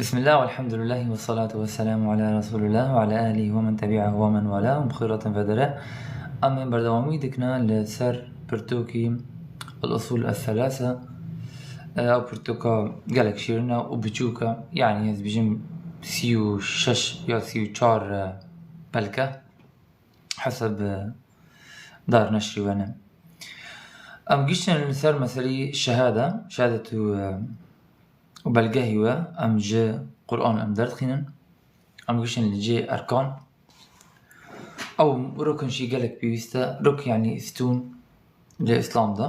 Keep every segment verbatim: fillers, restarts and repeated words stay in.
بسم الله والحمد لله والصلاة والسلام على رسول الله وعلى آله ومن تبعه ومن والاه ومخيرة فدره. Em ê berdewamî dikine li ser pirtûkî El-Usul El-Thelâse. Ew pirtûka gelek şîrin e û biçûk e. Yanî ez bêjim sî û şeş ya sî û çar, e, belke. Heseb, e, dar neşrî we ne. Em giştin li ser meselî şehade, şehadet û, e, û belgehî we, em ji Quran em derdixînin. Em giştin li cê erkan. Ew rukn jî gelek pêwîst e. Ruk yanî stûn li Îslam de.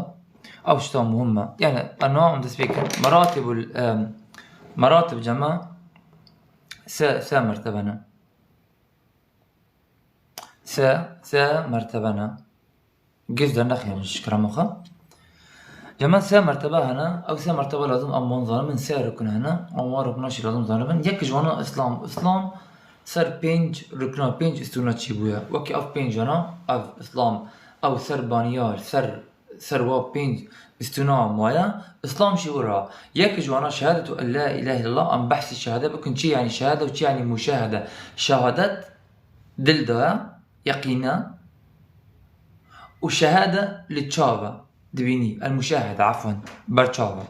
Ew tişta muhim e. Yani, em niha em dest pê kirin. Meratibul, e, meratib cema se, se mertebe ne. Se, se mertebe ne. Giş dernexînin ji kerema xwe. Cema se mertebe hene, ew se mertebe lazim em wan zanin, se rukn hene, em wan rukna jî lazim zanibin. Yek ji wana Îslam. Îslam ser pênc rukna, pênc stûna çêbûye. Wekî ev pênc hene, ev Îslam, ew ser baniyar, ser, ser wa pênc stûna maye. Îslam jî wira. Yek ji wana şehadetu en la ilahe illallah, em behsî şehade bikin, çi yanî şehade û çi yanî muşahede. Şehadet dil de ye, yeqîn e. Û şehade li çav e, dibînî, el-muşahede, efwen, ber çav e.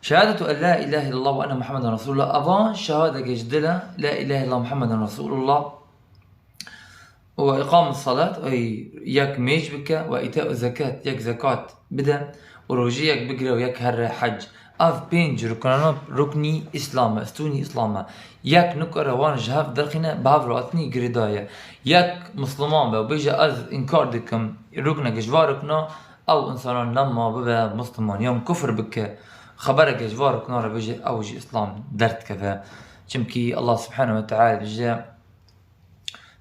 Şehadetu en la ilahe illallah ve enne Muhammeden Resulullah. Eva şehadeke ji dil e, la ilahe illallah Muhammeden Resulullah. Ve iqamus salat, ey yek mêj bike, ve îta'u zekat, yek zekat bide, û rojî yek bigire û yek here hec. Ev pênc ruknana, ruknî Îslam e, stûnî Îslam e. Yek nikare wan ji hev derxîne, bi hev re hatinî girêdayî ye. Yek Misliman be û bêje, ez înkar dikim rukneke ji van rukna, ew însana nema bibe Misliman, yan kufr bike, xebereke ji van rukna re bêje, ew ji Îslam derdikeve. Çimkî Allah Subhanehu ve Teala dibêje,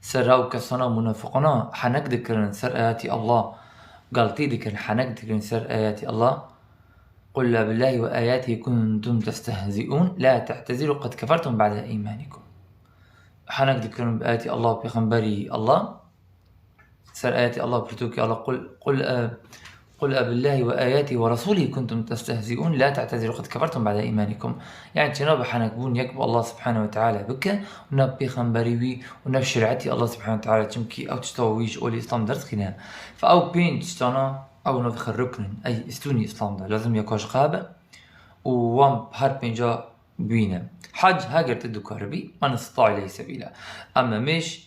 ser ew kesana munafiqana henek dikirin ser ayetî Allah, galtî dikirin, henek dikirin ser ayetî Allah. Qul abillahi ve ayatihi kuntum testehzi'un, la te'teziru qed kefertum ba'de imanikum. Henek dikirin bi ayetî Allah, pêxemberî Allah. Ser ayetî Allah, pirtûkê Allah, qul, qul, e, qul abillahi ve ayatihi ve rasulihi kuntum testehzi'un, la te'teziru qed kefertum ba'de imanikum. Yani çênabe henekbûn yek bi Allah Subhanehu ve Teala bike û ne bi pêxemberî wî û ne bi şerîetî Allah Subhanehu ve Teala, çimkî ew tişta wî ji olî Îslam derdixîne. Fe ew pênc tiştana, ew navê xwe rukn in, ey stûnî Îslam de, lazim yeka ji xwe hebe û wan her pênca bîne. Hec, heger tu dikaribî, men istata ileyhi sebîla. Ema mêj,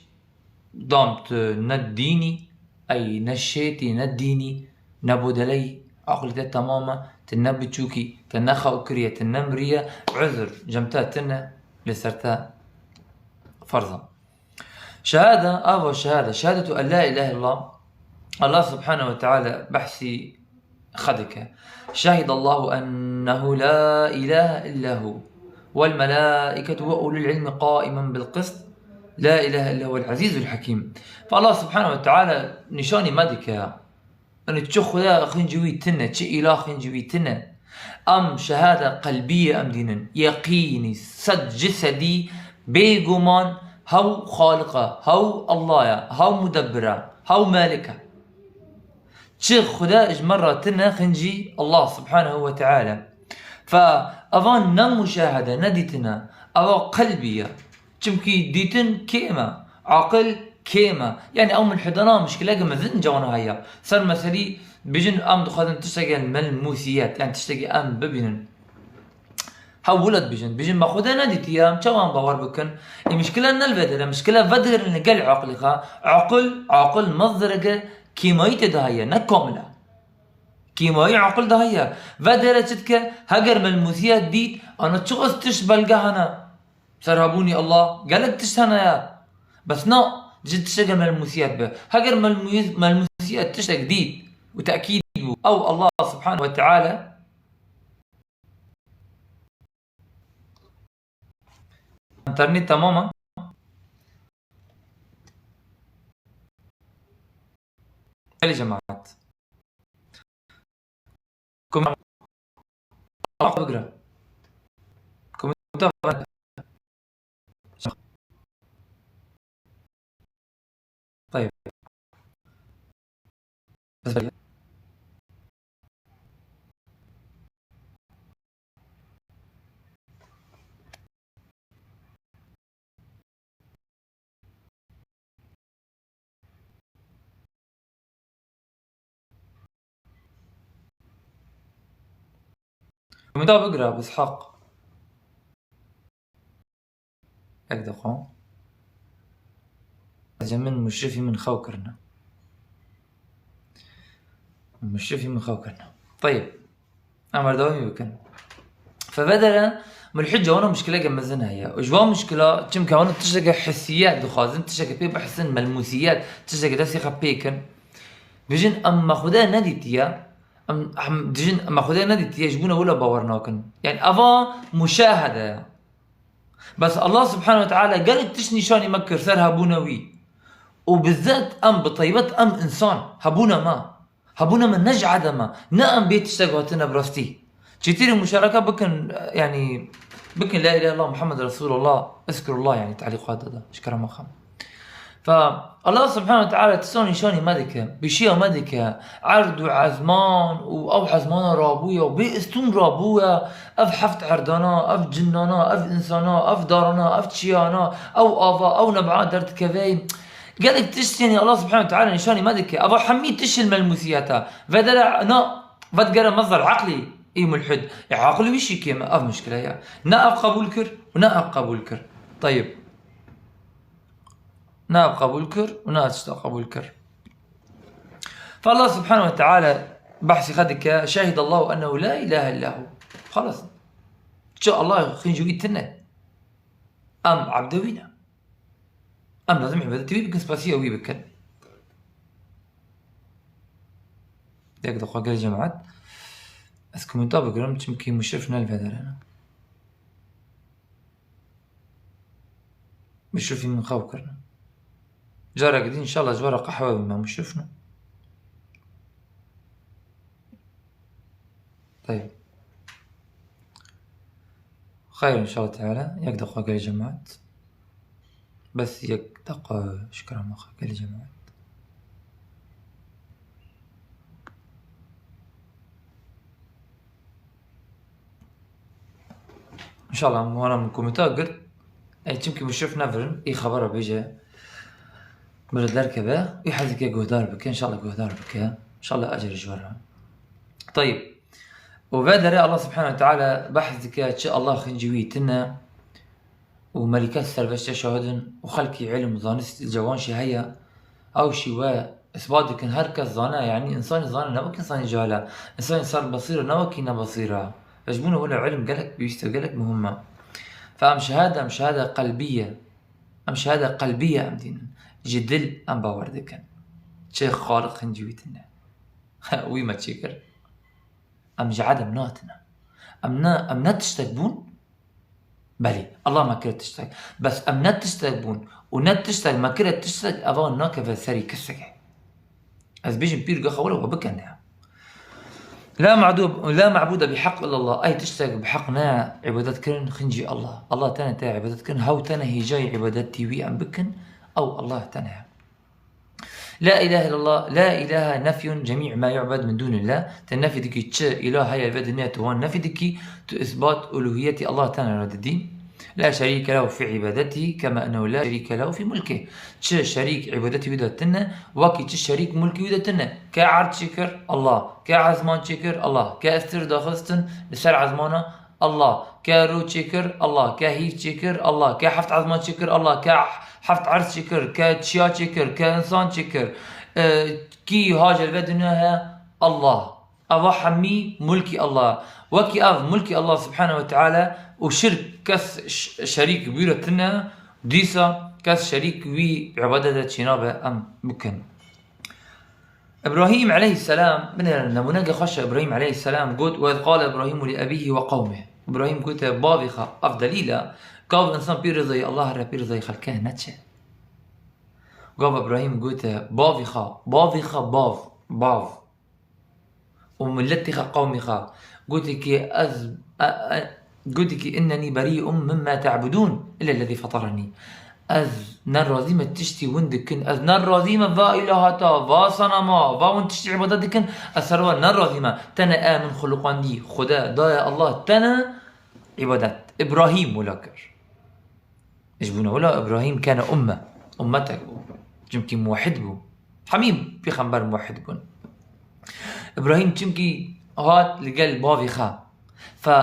dam tu ne dînî, ey ne şêtî, ne dînî, ne bodeleyî, aqilê te temam e, tu ne biçûkî, tu ne xew kiriye, tu ne miriye, uzr, cem te tune, li ser te ferz e. Şehade, ava şehade, şehadetu en la ilahe illallah, Allah Subhanehu ve Teala behsî xwe dike. Şehidallahu ennehu la ilahe illa hu, vel melaiketu ve ulul ilmi qaimen bil qist, la ilahe illa huvel azîzul hakîm. Fe Allah Subhanehu ve Teala nîşanî me dike ya. Yanî çi Xuda xincî wî tune, çi îlah xincî wî tune. Em şehade qelbî ye em dînin. Yeqînî, sed ji sedî, bêguman, hew Xaliq e, hew Allah ye, hew Mudebbir e, hew Malik e. Çi Xuda ji me re tune xincî Allah Subhanehu ve Teala. Fe evan ne muşahede, ne dîtine, eva qelbî ye. Çimkî dîtin kêm e, aqil kêm e. Yani ew mulhidana mişkileke mezin cewna heye. Ser meselî bijin em dixwazin tişteke melmûsiyet, yani tiştekî em bibînin. Hew wilo dibêjin, dibêjin me Xuda nedîtiye, em çawa em bawer bikin? Ê mişkile ne li vê derê, mişkile vedigirin li gel aqilê xwe. Aqil, aqil mezdireke kêmayî tê de heye, ne kamil e. Kêmayî aqil de heye. Vê derê çi dike? Heger melmûsiyet dît, ana çiqas tişt belge hene. Serhabûnî Allah, gelek tişt hene ya. Bes na, ji tişteke melmûsiyet be. Heger melmûyî-, melmûsiyet tiştek dît û tekîd bû, ew Allah Subhanahu ve Teala Înternet temam e. Gelî cemaat. Kom-, bigire. Komîte. Tayyip. Bes belge. Min da bigire, Abu Ishaq. Ek deqa. Ece min muşrifî min xew kirine. Muşrifî min xew kirine. Teyib. Em berdewamî bikin. Fevedere mulhid ji wana muşkileke mezin heye. Û ji wan muşkila, çimkî wana tişteke hisiye dixwazin, tişteke pê bihisin, melmûsiyet, tişteke destê xwe pê kin. Bijin em me Xwedê nedîtiye, em, em dijin me Xwedê nedîtiye, ji bona wila bawer nakin. Yani eva muşahede ye. Bes Allah Subhanahu ve Teala gelek tişt nîşanî me kir ser hebûna wî. Û bizet em, bi taybet em însan, hebûna me. Hebûna me ne ji edem e. Ne em bê tiştek hatine bi rastî. Çêtirî muşareke bikin, yani, bikin la ilahe illallah Muhammed Resulullah, ezkurullah, yani, telîqat de, ji kerema xwe. Fe Allah Subhanahu ve Teala tiştan nîşanî me dike, pêşiya me dike, erd û ezman û ew ezmana rabûye û bê istûn rabûye, ev heft erdana, ev cinnana, ev însana, ev darana, ev çiyana, ew ava, ew neb'a derdikeve. Gelek tişt, yani, Allah Subhanahu ve Teala nîşanî me dike. Eva hemî tişt il melmûsiyet e. Vedere na, vedigere mezder eqlî î mulhid. E, eql wî şî kêm e, ev muşkile ye. Ne ev qebûl kir û ne ev qebûl kir. Teyib. Ne ev qebûl kir û ne ev tişta qebûl kir. Fe Allah Subhanahu ve Teala behsî xwe dike, "Şehidallahu ennehu la ilahe illa hu." Xelas. Çi Allah xîncî wî tune. Em ebdê wî ne. Em lazim îbadetê wî bikin, spasiya wî bikin. Yek deqa gel cemaet. Ez komenta bigirim, çimkî muşrif ne li vê derê ne. Muşrifî min xew kirine. Careke din înşallah ji we re qehwe bime, muşrif ne. Teyb. Xeyr înşallah teala. Yek deqa gelî cemaet. Bes yek deqa şikira me xwe gelî cemaet. Înşallah em wana min komîta girt. Ey, çimkî muşrif nevirin, î xebera bêje. Mire derkeve, î hezîke guhdar bike, înşallah guhdar bike. Înşallah ecer ji we re. Teyb. Û vê derê Allah Subhanahu ve Teala behs dike, çi Allah xincî wî tine û melîket serbeşte şahid in û xelkî îlim û zanist li cewan jî heye. Ew jî we isbat dikin, her kes zane, yanî însanî zane ne wek însanî cahil e. Însanî ser besîr e ne wekî nebesîr e. Ji bona wilo îlim gelek pêwîst e, gelek muhim e. Fe em şehade, em şehade qelbî ye. Em şehade qelbî ye em dînin. Ji dil em bawer dikin. Çi Xaliq xincî wî tine. Wî me çêkir. Em ji edem nehatine. Em ne, em ne tiştek bûn? Belê, Allah me kire tiştek. Bes em ne tiştek bûn û ne tiştek me kire tiştek, eva nakeve serî kesekê. Ez bêjim pîr gexa were we bikene. La ma'dub, la ma'bude bi haqq illallah. Ey tiştek bi heq ne îbadet kirin, xincî Allah. Allah tene te îbadet kirin, hew tene hêjayî îbadetî wî em bikin, ew Allah tene. La ilahe illallah, la ilahe nefyun cemî ma yu'bed min dûnillah. Te nefî dikî çi îlah heye vê dinyayê, tu wan nefî dikî, tu isbat uluhiyetî Allah Teala re didî. La şerîke lehu fî îbadetî kema ennehu la şerîke lehu fî mulkî. Çi şerîk îbadetî wî de tine, wekî çi şerîk mulkî wî de tine. Ke erd çêkir, Allah. Ke ezman çêkir, Allah. Ke estir daxistin li ser ezmana, Allah. Ke rû çêkir, Allah. Ke hîv çêkir, Allah. Ke heft ezman çêkir, Allah. Ke heft erz çêkir, ke çiya çêkir, ke însan çêkir. E, kî hace li vê dinya heye? Allah. Eva hemî mulkî Allah. Wekî ev mulkî Allah Subhanahu ve Teala û şirk kes ş-, şerîk wî re tine, dîsa kes şerîk wî îbadete çênabe em bikin. Îbrahîm aleyhisselam, binêrin nemûneke xweş e. Îbrahîm aleyhisselam got, "Ve iz qale Îbrahîmu li ebîhî ve qewmih." Îbrahîm gote bavê xwe, ev delîl e, gav însan pê rêzayî Allah here, pê rêzayî xelke neçe. Gav Îbrahîm gote bavê xwe, bavê xwe, bav, bav. Û miletê xwe, qewmê xwe. Gote ki ez, e, e, gote ki, "Innenî berî'un mimma te'budûn, illa lezî feterenî." Ez ne razî me tiştî hûn dikin. Ez ne razî me va îlahata, va senema, va hûn tiştî îbadet dikin. Ez ser we ne razî me. Tene e min xuluqandî, Xude daye Allah tene îbadet. Îbrahîm wila kir. Ji bona wila Îbrahîm kene umme, ummetek bû. Çimkî muwehhid bû. Hemî pêxember muwehhid bûn. Îbrahîm çimkî hat li gel bavê xwe. Fe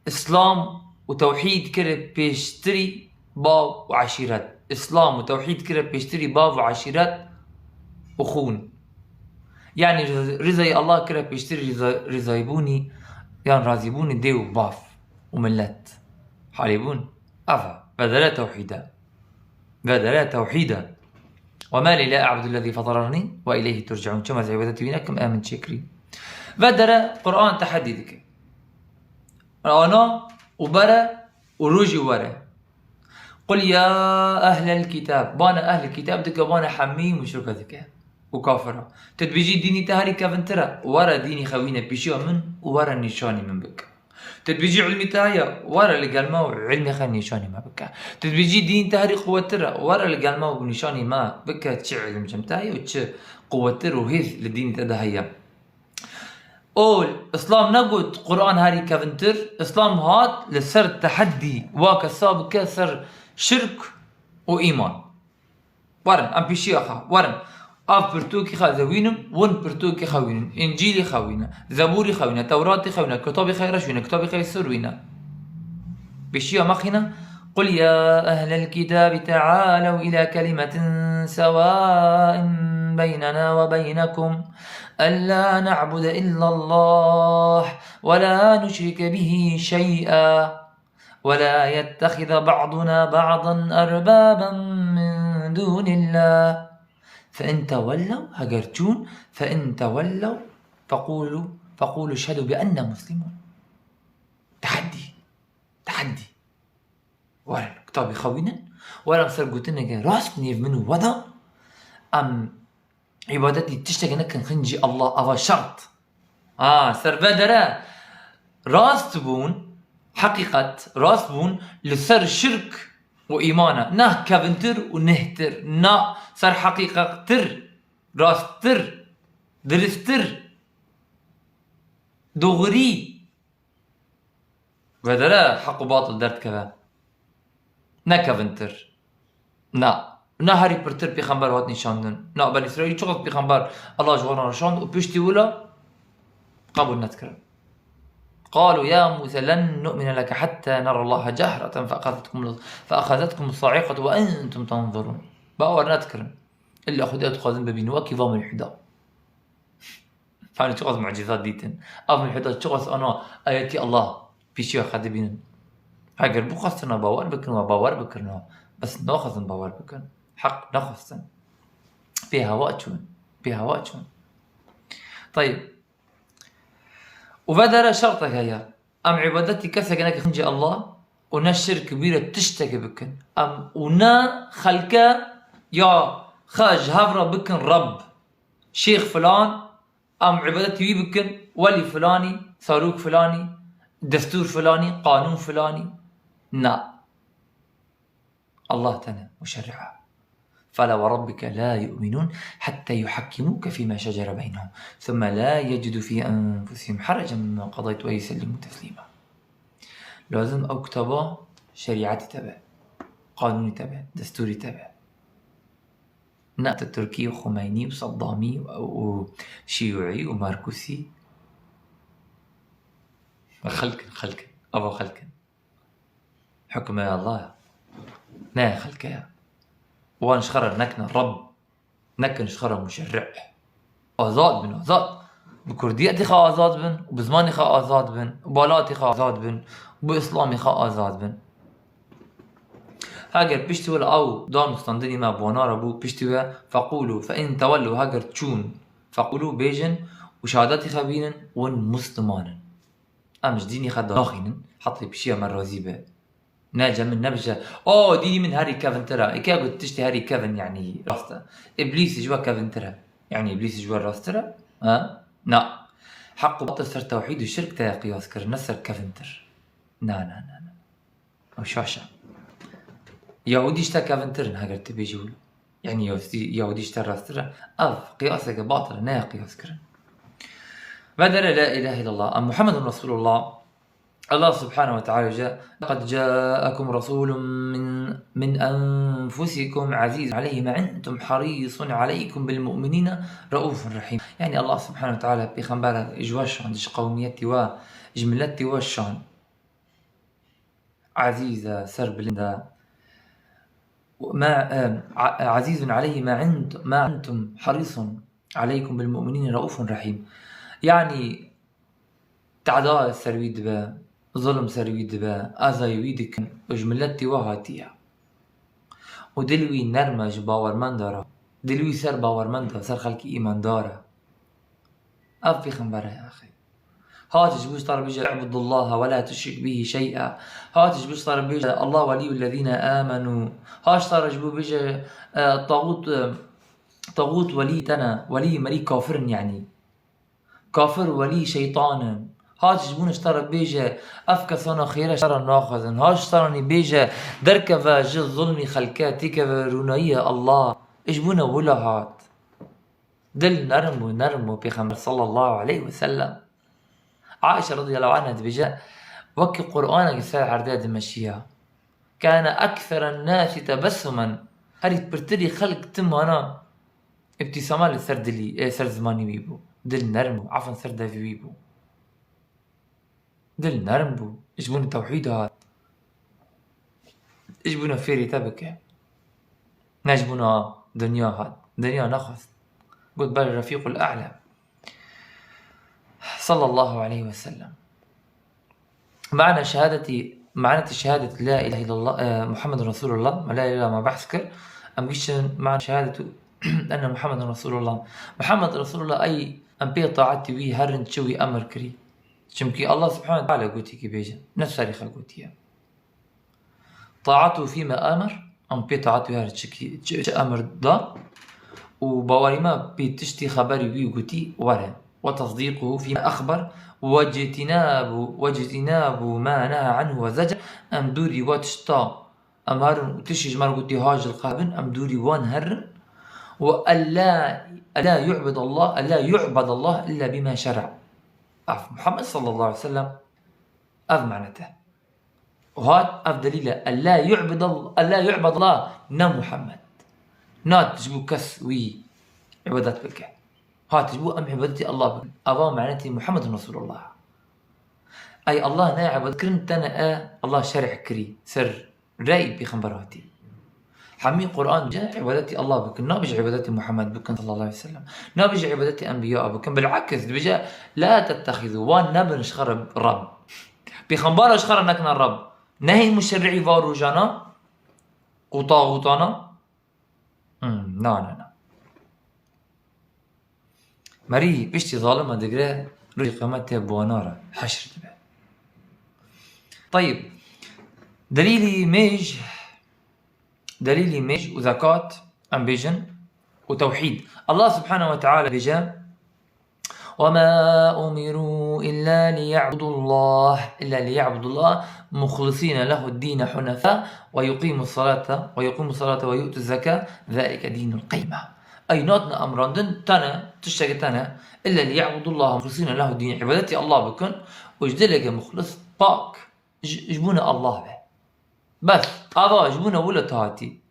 Îslam û tewhîd kire pêştirî bav û eşîret. Îslam û tewhîd kire pêştirî bav û eşîret û xûn. Yanî riz-, rizayê Allah kire pêştirî riza-, rizayîbûnî yan razîbûnî dê û bav û milet. Halê bûn. Ev e. Vedere tewhîd e. Vedere tewhîd e. Ve ma lî la a'budu lezî feterernî ve ileyhî turceûn. Çima ez îbadetê wî nekim, e min çêkirî. Vedere Quran teheddî dike. Ana û bere û rojî were. Qul ya ehlel kitab. Bane ehlil kitab dike, bane hemî muşrika dike û kafira. Tu dibêjî dînî te herî kevintir e, were dînî xewîne pêşiya min û were nîşanî min bike. Tu dibêjî ilmî te heye, were li gel me û ilmê xwe nîşanî me bike. Tu dibêjî dînî te herî quwettir e, were li gel me û nîşanî me bike çi ilm cem te heye û çi quwettir û hêz li dînî te de heye. Ol, Îslam negot Quran herî kevintir, Îslam hat li ser teheddî wa kesa bike ser şirk û îman. Werin, em pêşiya xwe, werin. Ev pirtûkî xwe ez ê wînim, win pirtûkî xwe wînin, Încîlî xwe wîne, Zebûrî xwe wîne, Tewratî xwe wîne, kitabî xwe reş wîne, kitabî xwe sûr wîne. Pêşiya me xîne, قل يا أهل الكتاب تعالوا إلى كلمة سواء بيننا وبينكم ألا نعبد إلا الله ولا نشرك به شيئا ولا يتخذ بعضنا بعضا أربابا من دون الله فإن تولوا، heger çûn, فإن تولوا فقولوا، فقولوا اشهدوا بأننا مسلمون. Teheddî. Teheddî. Werin, kitabî xwe wînin. Werin ser gotineke rast nêv min û we de. Em îbadetî tiştekê nekin xincî Allah, ava şert. Ha, ser vedere rast bûn, heqîqet, rast bûn li ser şirk û îman e. Neh kevintir û nehtir, na ser heqîqettir, rasttir, diristtir, doğrî. Vedere heq û batil derdikeve. Ne kevintir. Na. Na herî pirtir pêxember hat nîşandin. Na Benî Îsraîl çiqas pêxember Allah ji wan re şand û piştî wila qebûl nedikirin. قالوا يا موسى لن نؤمن لك حتى نرى الله جهرة فأخذتكم، فأخذتكم الصاعقة وأنتم تنظرون. Bawer nedikirin. Illa Xwedê dixwazin bibînin wekî va mulhîda. Hani çiqas mucizat dîtin. Ev mulhîda çiqas ana ayetî Allah pêşiya xwe dibînin. Heger bixwestina bawer bikin, we bawer bikirina. Bes naxwazin bawer bikin. Heq nexwestin. Pê hewa çûn. Pê hewa çûn. Tayib. Û vedere şertek heye. Em îbadetî keseke nekin xincî Allah û ne şirk bîre tiştekê bikin. Em û ne xelke ya xwe ji hev re bikin Reb. Şêx filan, em îbadetî wî bikin, welî filanî, sarûk filanî, destûr filanî, qanûn filanî. Na. Allah tene muşerri'a. فلا وربك لا يؤمنون حتى يحكموك فيما شجر بينهم ثم لا يجدوا في أنفسهم حرجا مما قضيت ويسلموا تسليما. Lazim ew kitaba şerîetî te be, qanûnî te be, destûrî te be. Ne Atatürkî û Xumeynî û Seddamî û, û Şîûî û Markusî. Xelkin, xelkin. Ava xelkin. Hukme Allah. Ne xelke ya. Wan ji xwe re nekine Reb. Nekin ji xwe re muşerri'. Azad bin, azad. Bi kurdiyetê xwe azad bin, bi zimanê xwe azad bin, bi welatê xwe azad bin, bi Îslamê xwe azad bin. Heger piştî wila ew dan û standinî me bona re bû, piştî we feqûlû, fe in tewellû, heger çûn, feqûlû, bêjin û şehadetê xwe bînin, win musliman in. Em ji dînê xwe naxînin, heta pişiya me razî be. Ne, cem min nebije, o, dînî min herî kevintir e. Eke got tiştê herî kevin, yanî rast e. Îblîs ji we kevintir e. Yanî Îblîs ji we rasttir e? Ha? Na. Heq û batil ser tewhîd û şirk te qiyas kirin, ne ser kevintir. Na, na, na, na. Ew şaş e. Yahûdî ji te kevintir in, heger tu bêjî wilo. Yanî Yahûdî, Yahûdî ji te rasttir e. Ev qiyaseke batil e, ne qiyas kirin. Vedere la ilahe illallah. Em Muhammedun Resulullah. Allah subhanehu ve teala dibêje, لقد جاءكم رسول من، من أنفسكم عزيز عليه ما عنتم حريص عليكم بالمؤمنين رءوف رحيم. Yanî Allah subhanehu ve teala pêxember ji we şand, ji qewmiyetî we, Ji miletî we şan. Ezîz e, serbilind e. Ma, e, a-, ezîzun aleyhi ma ent-, ma entum harisun aleykum bil mu'minîne reufun rahîm. Yanî, teda ser wî dibe, zulm ser wî dibe, ezayê wî dikin, û ji miletî we hatiye. Û dil wî nerm e ji bawermenda re. Dil wî ser bawermend e, ser xelkî îmandar e. Ev pêxember e, axê. Hat ji bo ji te re bêje, "I'budullaha ve la tuşrik bihi şey'a." Hat ji bo ji te re bêje, "Allah weliyyu lezîne âmenû." Hat ji te re ji bo bêje, e, "Taxût, e, taxût welî te ne, welî merî kafir in, yanî." Kafir welî şeytan in. Hat ji bo ji te re bêje, ev kesana xêre ji te re naxwazin. Hat ji te re nî bêje, derkeve ji zulmî xelke, têkeve rûnayiyê Allah. Ji bo ne wila hat. Dil nerm bû, nerm bû Pêxember sallallahu aleyhi ve sellem. Aişe radiyallahu anha dibêje, wekî Qur'anek ser erdê dimeşiya. Kâne ekseren nâsi tebessumen. Herî pirtirî xelk tim hana îbtîsama li ser dilî, ê, ser zimanî wî bû. Dil nerm bû, efan ser devî wî bû. Dil nerm bû. Ji bo tewhîd hat. Ji bo fêrî te bike. Ne ji bo dinya hat. Dinya nexwest. Got, "Bel refîqul a'la." Sallallahu aleyhi ve sellem. Ma'na şehadeti, ma'neti şehadeti la ilahe illallah, e, Muhammedun Resulullah, me la ilahe illallah me behs kir. Em giştin ma'na şehadeti enne Muhammeden Resulullah. Muhammed Resulullah, ey em pê taetî wî herin çi wî emir kirî. Çimkî Allah subhanahu ve teala gotî ki bêje. Ne serî xwe gotiye. Taatu fîme amer, em pê taat wî her çi ki, çi, çi emir da. Û bawerî me pê tiştî xeberî wî gotî were. Ve tasdîquhu fîme exber, ve citînabu, ve citînabu ma neha anhu ve zecer, em dûrî we tişta, em herin û tiştî ji me re gotî ha ji li qebin, em dûrî wan herin. Ve ella, ella yu'bedallah, ella yu'bedallah illa bima şera. Ev Muhammed sallallahu aleyhi ve sellem, ev manete. Û hat ev delîl e. Ella yu'bedal-, ella yu'bedallah, ne Muhammed. Nat ji bo kes wî îbadet bike. Hat ji bo em îbadetî Allah bikin. Ava manetî Muhammedun Resulullah. Ey Allah ne îbadet kirin, tene e Allah şerh kirî ser rey pêxember hatî. Hemî Qur'an bêje îbadetî Allah bikin, nabêje îbadetî Muhammed bikin sallallahu aleyhi ve sellem. Nabêje îbadetî enbiya bikin. Bil'aks dibêje, "La tettexîzû", wan nebin ji xwe re Reb. Pêxembera ji xwe re nekine Reb. Nehê muşerri'î va rojana, ku taxûtana. Hmm, na, na, na. Merî piştî zalima digire, rojê qiyametê bi wana re heşr dibe. Teyib. Delîlî mêj, delîlî mêj û zekat, em bêjin, û tewhîd. Allah subhanahu ve teala bêje, "Ve ma umiru illa liya'budullah, illa liya'budullah muhlisîne lehu'd-dîne hunefa ve yuqimus salate, ve yuqimus salate ve yu'tuz zeka, zalike dînul qeyme." Ey, natin emrandin, tene, tiştekî tene, illa liya'budullah muhlisîne lehu'd-dîn, îbadetî Allah bikin û ji dilekê muxlis, pak, ji, ji bo ne Allah be. Bes, ava ji bo ne wile hatî.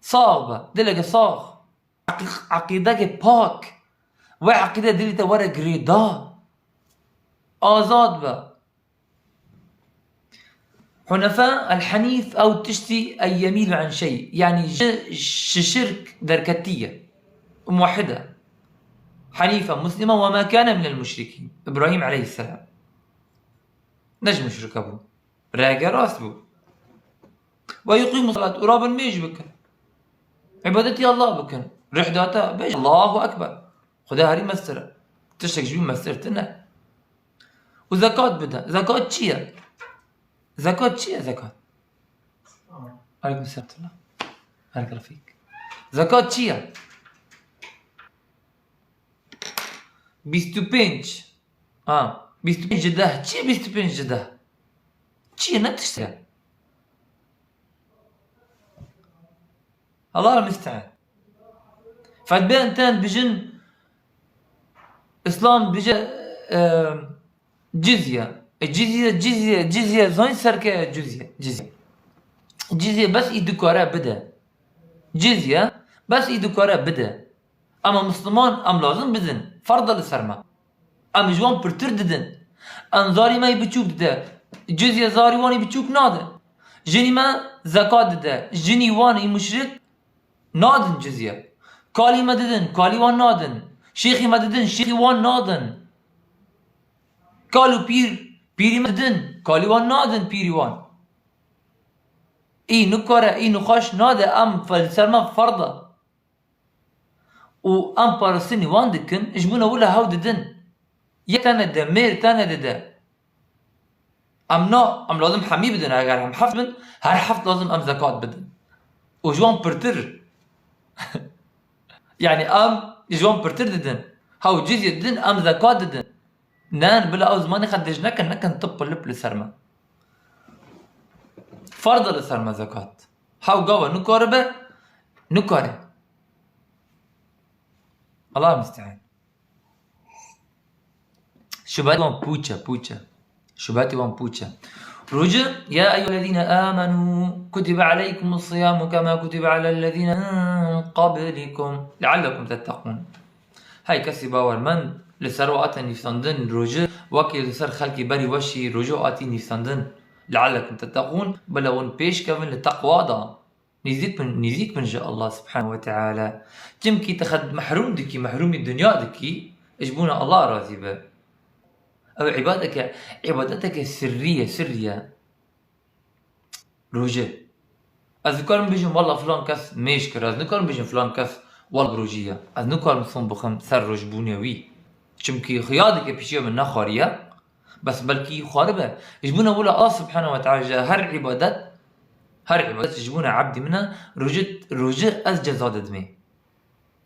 Sax be, dilekê sax. Eqî-, eqîdekê pak. Wê eqîde dilî te were girêda. Azad be. Hunefa, el-henîf ew tiştî ey yemîlu an şey. Yanî ji, ji şirk derketî ye. Muwehhid e. Henîfe, muslîm e, ve ma kâne minel muşrikîn. Îbrahîm aleyhisselam. Ne ji muşrike bû. Rêge rast bû. Ve yuqîmu salat, û rabin mêj bikin. Îbadetî Allah bikin. Rih date, bêj, Allahu Ekber. Xuda herî mestir e. Tiştek ji wî mestir tine. Û zekat bide. Zekat çi ye? Zekat çi ye zekat? Aleyküm selam. Barik Refîk. Zekat çi ye? Bîst û pênc. Ha, bîst û pênc ji deh. Çi ye bîst û pênc ji deh? Çi ye, ne tişt e? Allah musta'an. Fetbê enten bijin, Îslam bije, e, cizye. E, cizye, cizye, cizye, zan serke cizye, cizye. Cizye bes î dikare bide. Cizye bes î dikare bide. Ama Müslüman em lazim bidin. Ferz e li ser me. Em ji wan pirtir didin. Em zarî me yî biçûk dide. Cizye zarî wan yî biçûk nade. Jinî me zekat dide. Jinî wan yî muşrik nadin cizye. Kalî me didin, kalî wan nadin. Şêxî me didin, şêxî wan nadin. Kal û pîr, pîrî me didin, kalî wan nadin pîrî wan. Î nikare, î nixweş nade, em fe-, li ser me ferz e. Û em parastinî wan dikin, ji bona wila hew didin. Yek tene de, mêr tene dide. Em na, em lazim hemî bidin, eger em heft bin, her heft lazim em zekat bidin. Û ji wan pirtir. Yanî em ji wan pirtir didin. Hew cizye didin, em zekat didin. Nen, bila ew zimanê xwe dirêj nekin, nekin tip û lip li ser me. Ferz e li ser me zekat. Hew gava nikaribe, nikare. Allah musta'an. Şubet wan pûç e, pûç e. Şubetî wan pûç e. Rûcî, ya eyyuhellezîne âmenû, kutibe aleykumus siyâmu kema kutibe alellezîne min qablikum, leallekum tettekûn. Hey kesî bawermend, li ser we hate nivîsandin rûcî, wekî li ser xelkî berî we jî rûcî hatî nivîsandin. Leallekum tettekûn, bila hûn pêş kevin li teqwa de. Nîzîk bin, nîzîk bin ji Allah subhanehu ve teala. Çimkî te xwe mehrûm dikî, mehrûmî dinya dikî, ji bona Allah razî be. Ew îbadeke, îbadeteke sirrî ye, sirrî ye. Rûcî. Ez dikarim bêjim, walla filan kes mêj kir. Ez nikarim bêjim, filan kes walla bi rûcî ye. Ez nikarim son bixim ser rojbûnê wî. Çimkî xuya dike pişiya min nexwariye. Bes belkî xwaribe. Ji bona wila Allah subhanehu ve teala ji her îbadet, her îbadet ji bona ebdî min e, rûcî, rûcî ez ceza didimê.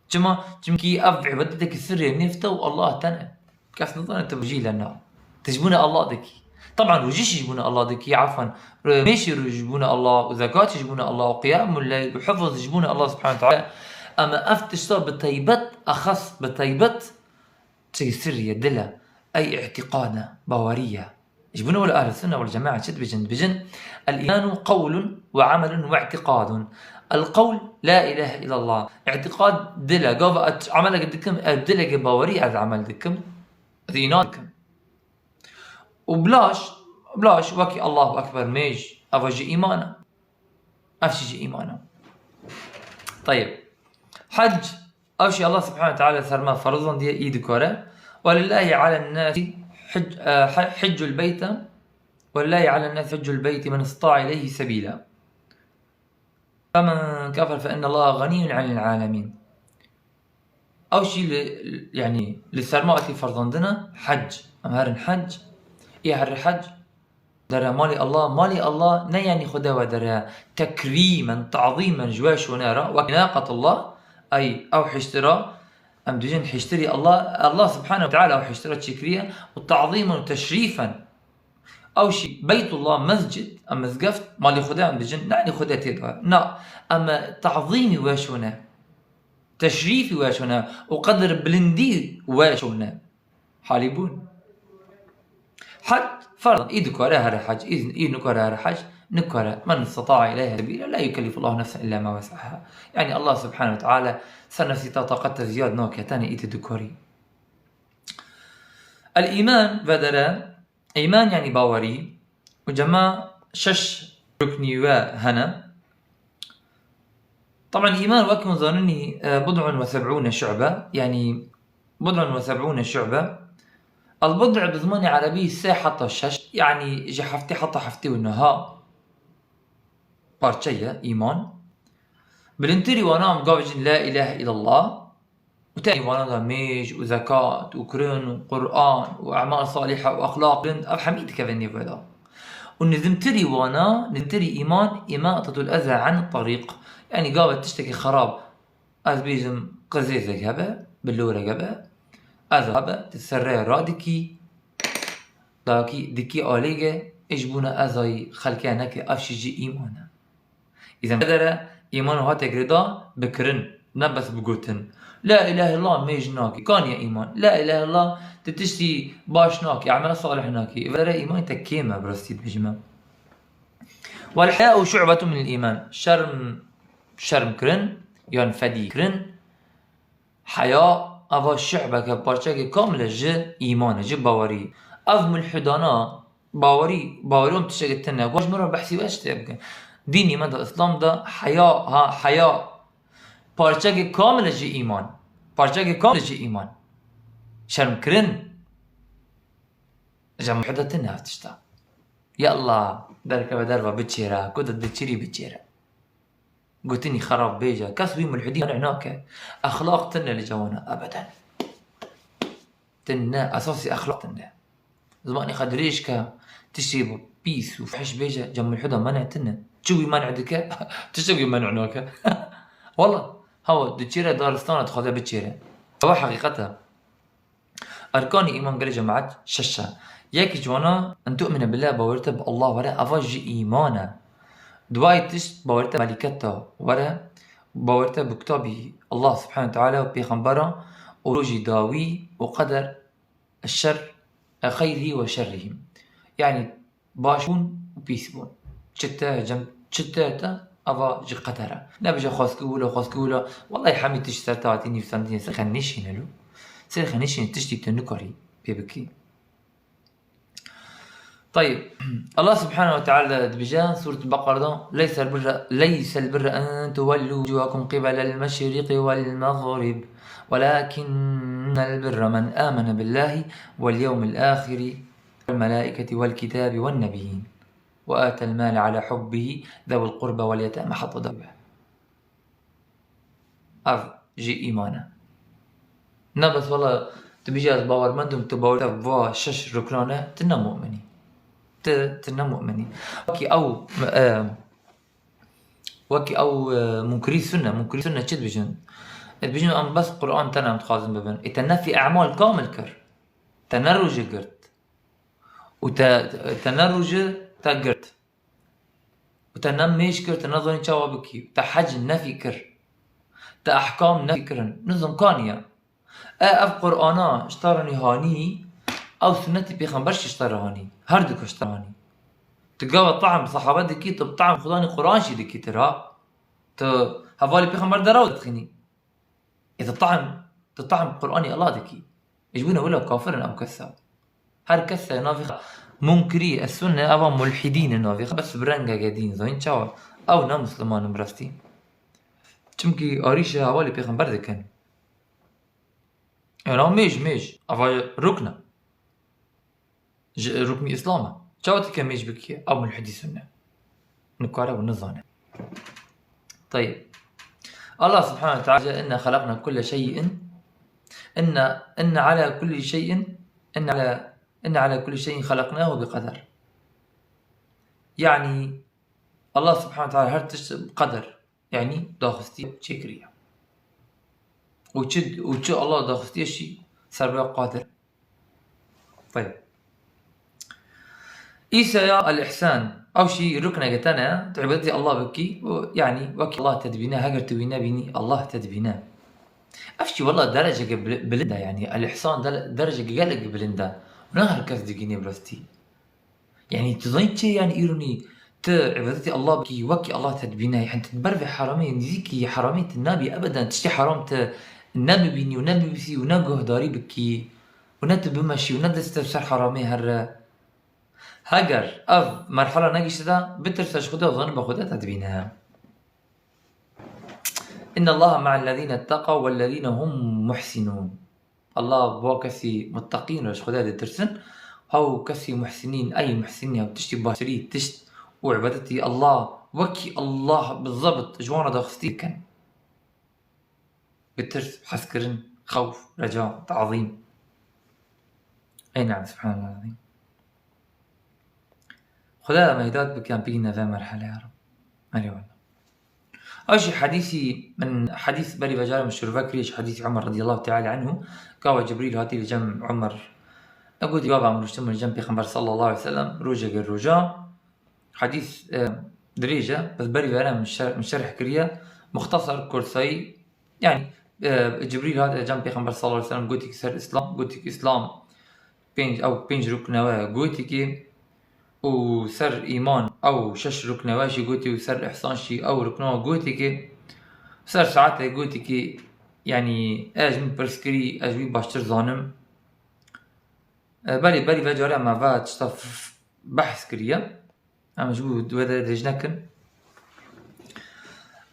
Çima? Çimkî ev îbadetekî sirrê nêv te û Allah te ne. Kes nizane tu bijî le na. Tu ji bona Allah dikî. Teban rûcî jî ji bona Allah dikî, efwen. Mêşî rû ji bona Allah û zekat jî ji bona Allah û qiyamul leyl û hifz ji bona Allah subhanehu ve teala. Ama ev tişta bi taybet, exas bi taybet, çi sirrî ye, dil e. Ey îtîqad e, bawerî ye. Ji bona wila ehl-sünne wal-cema'a çi dibêjin? Dibêjin, "El-îmanu qewlun ve amelun ve îtîqadun." El-qewl, la ilahe illallah. Îtîqad, dil e. Gava ez emelek dikim, ez dilekê bawerî ez emel dikim. Ez înan dikim. Û bilaş, bilaş wekî Allahu Ekber mêj, eva jî îman e. Ev jî ji îman e. Teyib. Hec, ev jî Allah subhanehu ve teala ser me ferz andiye, î dikare. Ve lillahi alen nasi hic-, e, he-, hiccul beyti, ve lillahi alen nasi hiccul beyti men istata'a ileyhi sebîla. Femen kefer fe innallaha ganiyyun anil alemin. Ew jî li, yanî li ser me hatî ferzandine hec. Em herin hec. Ê herî hec. Dere malê Allah, malê Allah ne yanî Xuda we dere tekrîmen, tazîmen ji we şûne re, wek naqetullah, ey ew hiştira, em dibêjin hiştirî Allah, Allah subhanehu ve teala ew hiştira çêkiriye, û tazîmen û teşrîfen. Ew jî Beytullah, mescid, em mizgeft, malê Xuda em dibêjin, ne yanî Xuda tê de. Na, em tazîmî we şûne, teşrîfî we şûne û qedir bilindî we şûne. Halî bûn. Hec, ferz, î dikare here hec, î, î nikare here hec, nikare. Men istata'a ileyhi sebîla, la yukellifullahu nefsen illa ma wes'aha. Yanî Allah subhanehu ve teala ser nefsî ta taqet te ziyad nake, tenê î tu dikarî. El-îman vedere, îman yanî bawerî, û cema şeş ruknî we hene. Teban îman wek hûn zanînî, e, bid'un ve seb'ûne şu'be, yanî bid'un ve seb'ûne şu'be. El-bid' bi zimanê erebî sê heta şeş, yanî ji heftê heta heftê û neh parçe ye îman. Bilindtirî wana em gavijin la ilahe illallah. Û te wana da mêj û zekat û kirin û Quran û emal salîhe û exlaq rind, ev hemî dikeve nêv wê de. Û nizimtirî wana, nizimtirî îman, îmatetul eza anit tarîq. Yanî gava tiştekî xerab, ez bêjim qizêzek hebe, bilorek hebe, eza hebe, tu ser rê radikî, dakî, dikî alêge, ê ji bona ezayî xelke neke, ev jî îman e. Îzan dere, îman hate girêda bi kirin, ne bes bi gotin. La ilahe illallah mêj nakî. Kaniye îman? La ilahe illallah tu tiştî baş nakî, emel salih nakî. Vere îmanê te kêm e, bi rastî dibêjim. Wal haya'u şu'betun minel îman. Şerm, şerm kirin, yan fedî kirin. Heya, eva şu'beke, parçeke kamil e ji îmanê, ji bawerî. Ev mulhidana bawerî, bawerî wan tiştekî tune. Wan ji min re behsî wê tiştê bikin. Dînî me de, Îslam de heya, ha, heya parçekê kamil e ji îman. Parçekê kamil e ji îman. Şermkirin. Ji mulhida tune ev tişta. Ya Allah, derkeve derva biçêre, ku de diçirî biçêre. Gotinî xerab bêje. Kes wî mulhidî manî nake. Exlaq tune li cewana ebeden. Tune, esasî exlaq tune. Zimanê xwe dirêj ke, tiştê pîs û fehş bêje, cem mulhida manî tune. Çi wî manî dike? Tiştek wî manî nake. Wala, hewa, diçêre daristana dixwaze biçêre. Ewa heqîqet e. Erkanî îman gelê cemaet şeş e. Yekî ji wana, en tu'mine billah, bawer te bi Allah were, eva ji îman e. Duayê tişt, bawer te melîketa were, bawer te bi kitabî Allah subhanehu teala û pêxembera û rojî dawî û qeder, şer, xeyrî ve şerrî. Yanî, baş bûn û pîs bûn. Çi te cem, çi te te, ava ji qeder e. Nebêje xwezkî wilo, xwezkî wilo. Wellahî hemî tişt ser te hatî nivîsandinê, ser xwe nêşîne lo. Ser xwe nêşîne, tiştî tu nikarî pê bikî. Tayib. Allah subhanehu ve teala dibêje, Sûret Beqer'da, "Leysel birre, leysel birre en tuwellu wucuhakum qibelel meşriqi wel meğrib, welakinnel birre men amene billahi wel yevmil ahiri." والملائكة والكتاب والنبيين وآتى المال على حبه ذوي القربى واليتامى حتى ذوي القربى. Ev jî îman e. Ne bes wela tu bijî ez bawermend im, tu bawer te va şeş ruknan e, tu ne mu'min î. Tu, tu ne mu'min î. Wekî ew, e, wekî ew, e, munkirî sunne, munkirî sunne çi dibijin? E, dibijin em bes Qur'an tene em dixwazin bibin. Ê te nefî e'mal kamil kir. Te ne rojê girt. Û te, te ne rojê te girt. Û te ne mêj kir, te nezanî çawa bikî. Te hec nefî kir. Te ehkam nefî kirin. Nizam kaniye. E, ev Qur'ana ji te re nî hanî, ew sunnetî pêxember jî ji te re hanî. Her du ji te re hanî. Tu gava tahm sahabe dikî, tu bi tahm Xudanî Qur'an jî dikî tu ra. Tu hevalî pêxember deraw dixînî. Ê tu tahm, tu tahm Qur'anî Allah dikî. Ji bo ne wila kafir in ew kesa. Her kese navê xwe munkirî, ez sunne, eva mulhidî ne navê xwe, bes bi rengeke dîn zayîn çawa? Ew ne musliman in bi rastî. Çimkî arîşe hevalî pêxember dikin. Ena mêj, mêj. Eva rukn e. Ji ruknî Îslam e. Çawa tu ke mêj bikî, ew mulhidî sunne. Nikare û nizane. Tayib. Allah subhanehu ve teala, "Inna halakna kulle şeyin, inna, inna ala kulli şeyin, inna ala, inna ala kulli şeyin halaknahu bi qeder." Yanî, Allah subhanehu ve teala her tişt bi qeder. Yanî daxistî çêkiriye. Û çi, û çi Allah daxistiye jî ser bi qadir. Tayeb. Îsa ya el-ihsan, ew jî rukneke tene, tu îbadetî Allah bikî, û yanî wekî Allah te dibîne, heger tu wî nebînî, Allah te dibîne. Ev jî wela dereceke bil-, bilind e, yanî el-ihsan de-, dereceke gelek bilind e. Ne her kes digîne bi rastî. Yanî tu zanî çi, yanî îronî tu îbadetî Allah bikî, wekî Allah te dibîne, yanî tu ber vê heramê, nêzîkî heramê tu nabî ebeden, tiştê heram tu nebibînî û nebibîsî û ne guhdarî bikî û ne tu bimeşî û ne dest te ser heramê here. Heger ev merhala negihişte de, bitirse ji Xwedê û zanibe Xwedê te dibîne. "Innallaha ma'allezîne tteqew wellezîne hum muhsinûn." Allah bi wa kesî muteqîn re ji Xwedê ditirsin. Hew kesî muhsinîn, ey muhsinîn, ew tiştî baştirî tişt û îbadetî Allah, wekî Allah bi zebt ji wan re daxistî dikin. Bi tirs, hezkirin, xewf, reca, tazîm. Ey neam, subhanallah azîm. Xuda me hidayet bike em bigîne vê merhelê ya Rab. Erê wela. Ew jî hedîsî, min hedîs berî vecarim şirve kiriye ji hedîsî Umer radiyallahu teala anhu, gava Cibrîl hatî li cem Umer. E gotî, gava em rûştin min cem Pêxember sallallahu aleyhi ve sellem, rojeke roja. Hedîs, e, dirêj e, bes berî vere min şer-, min şerh kiriye. Muxtasar, kursayî, yanî, e, Cibrîl hat cem Pêxember sallallahu aleyhi ve sellem, gotî ki ser Îslam, gotî ki Îslam pênc, ew pênc rukne we gotî ki û ser îman ew şeş rukne we jî gotî û ser îhsan jî ew rukne we gotî ki ser saetê gotî ki, yanî, ez min pirs kirî, ez wî baştir zanim. E, belê, belê, vê carê em ve tişta f-, behs kiriye. Em ji bo wê derê dirêj nekin.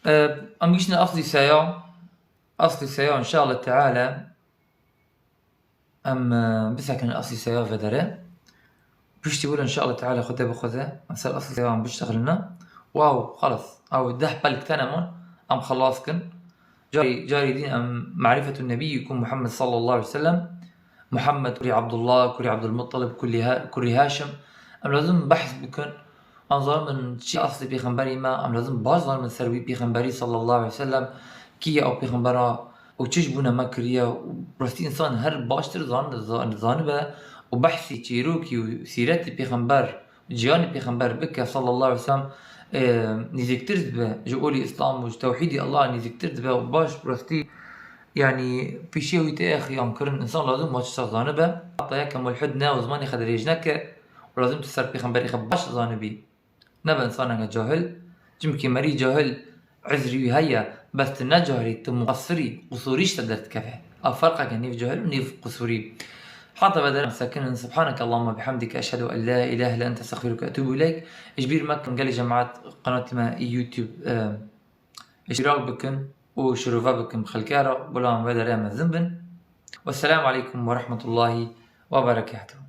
E, em giştine eslî seya. Eslî seya, inşallah teala. Em, e, bisekin eslî seya vê derê. Piştî wilo, inşallah teala, Xwedê bixwaze, em ser eslî seya em biştexilina. Waw, xelas. Ew deh pelk tene man, em xelas kin. Carî, carî din em marîfetu nebiyyikum Muhammed sallallahu aleyhi ve sellem. Muhammed kurî Abdullah, kurî Abdulmuttalib, kurî Ha-, kurî Haşim. Em lazim behs bikin. Em zanin çi eslê pêxemberî me, em lazim baş zanin ser wî pêxemberî sallallahu aleyhi ve sellem. Kî ye ew pêxembera û çi ji bûne me kiriye? Û rastî însan her baştir zan-, zan-, zanibe û behsî çîrokî û sîretî pêxember, ciyanê pêxember bike sallallahu aleyhi ve sellem, e, nîzîktir dibe ji olî Îslam û ji tewhîdî Allah nîzîktir dibe û baş rastî, yanî pîşê wî tê xiyan kirin, însan lazim maçisa zanibe. Heta yeke mulhid ne û zimanê xwe dirêj neke û lazim tu ser pêxemberê xwe baş zanibî. Nebe insaneke cahil, çimkî merî cahil ezrî wî heye, bes tu ne cahilî, tu muqasirî, qusûrî ji te derdikeve. Ev ferqeke nêv cahil û nêv qusûrî. Heta vê derê em sekinin, subhaneke Allahumma bihamdike, eşhedû en la ilahe illa ente, estexfiruke, etûbû ileyk. Ji bîr mekin, gelê cemaat qenatê me YouTube, e, îştirak bikin û şirove bikin bi xelkê re, bila em vê derê mezin bin. Wesselamu aleykum ve rahmetullahi ve berekatuhu.